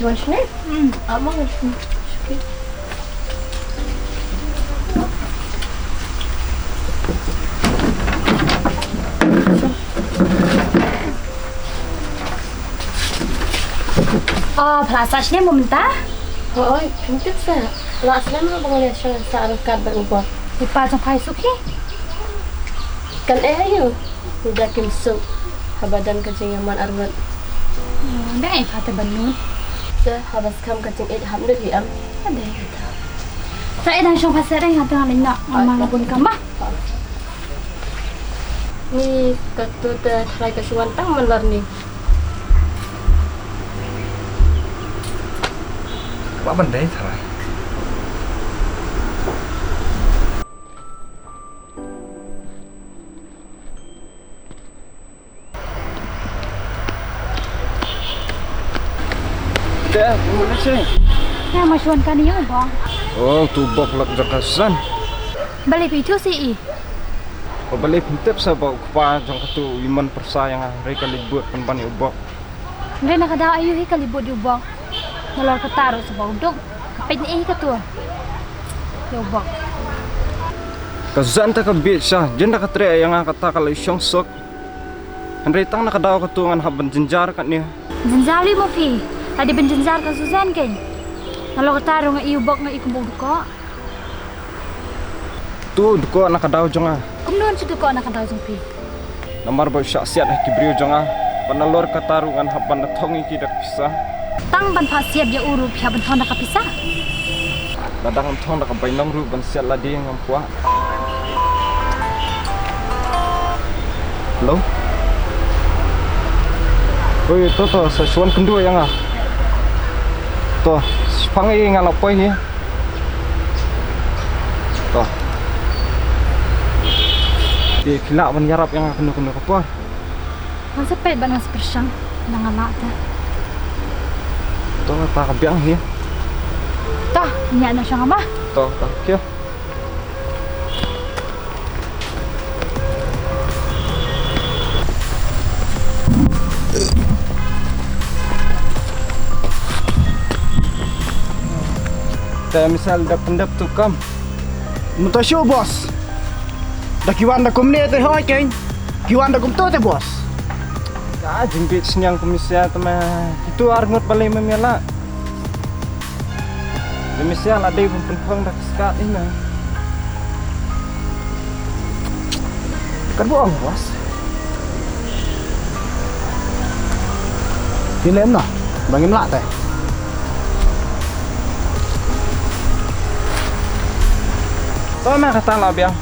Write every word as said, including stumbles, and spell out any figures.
Wan shane? Hmm, ap ma wan shane. Oh, phi la sah slem mo mynta? Hooid, phim tip sa. La slem ruh ba nga la shong sah ryngkat bad u Bok. I pa jong pha i suk hi? Kan eh aïu? Nda kim suk haba don ka jingïaman arngut. Oh, dang eh pha te ban nud. Te haba skhem ka jingïeit hap nud hi em. Ade kata. Sa eh dang shong pha sah dang hangta nga leit noh. Nga ma nga bun kam ba. Ni katu te tharai ka shu wan tang man lor ni. Ba ban dei tharai. Te, mo na che. Nga ma shu wan kane ïa u Bok. Oh, tu Bok lak jaka san. Balei phi ïathuh sa ïa i? Oh, balei phim tip sa ba u kpa jong katu u imon pyrsa ïa nga, hynrei ka leit bud pynban ïa u Bok. Hynrei na ka daw aïu hi ka leit bud ïa u Bok? Nalor kata ruh sa ba u duk ka peit ne ei katu ïa u Bok. Ka jan ta ka bieit sha, jan ta ka treh ïa nga kata ka leit shong suk. Hynrei tang na ka daw katu ngan hap ban jynjar katne. Jynjar lei mo phi, lada ban jynjar ka Susan kein. Nalor kata ruh nga ïa u Bok nga ïa kumba u duk ko. Tu duk ko na ka daw jong nga. Kumno un shu duk ko na ka daw jong phi? Namar ba u shah siat ha ki briew jong nga. Ban nalor kata ruh ngan hap ban thong ïa ki da ka pisa. Tang ban phah siat ïa u ruh phi hap ban thong da ka pisa. Lada ngam thong da ka bainong ruh ban siat lade ngam kwah. Hello? Oi, to to, sa shu wan kynduh ïa nga. To, shipang ïa nga la poi hi. To. Te phi lah ban ïarap ïa nga kano kano ka por. Nga sa peit bad nga sa pyrshang na nga lah te. To, ta ka biang hi. To, ïa na shong ma. To, to, kyo. Te misal da pyndep tu kam. Mynta shu boss. Da ki wan da kumne te hoi keng. Ki wan da kumto te boss. Ka jingbit sniang kumisia te ma. Kitu arngut balei ma miala. Demi sia la dei pun pun pun dak skat ina. Kan buang bos. Pilem na. Bangim la te. To ma kata la biang.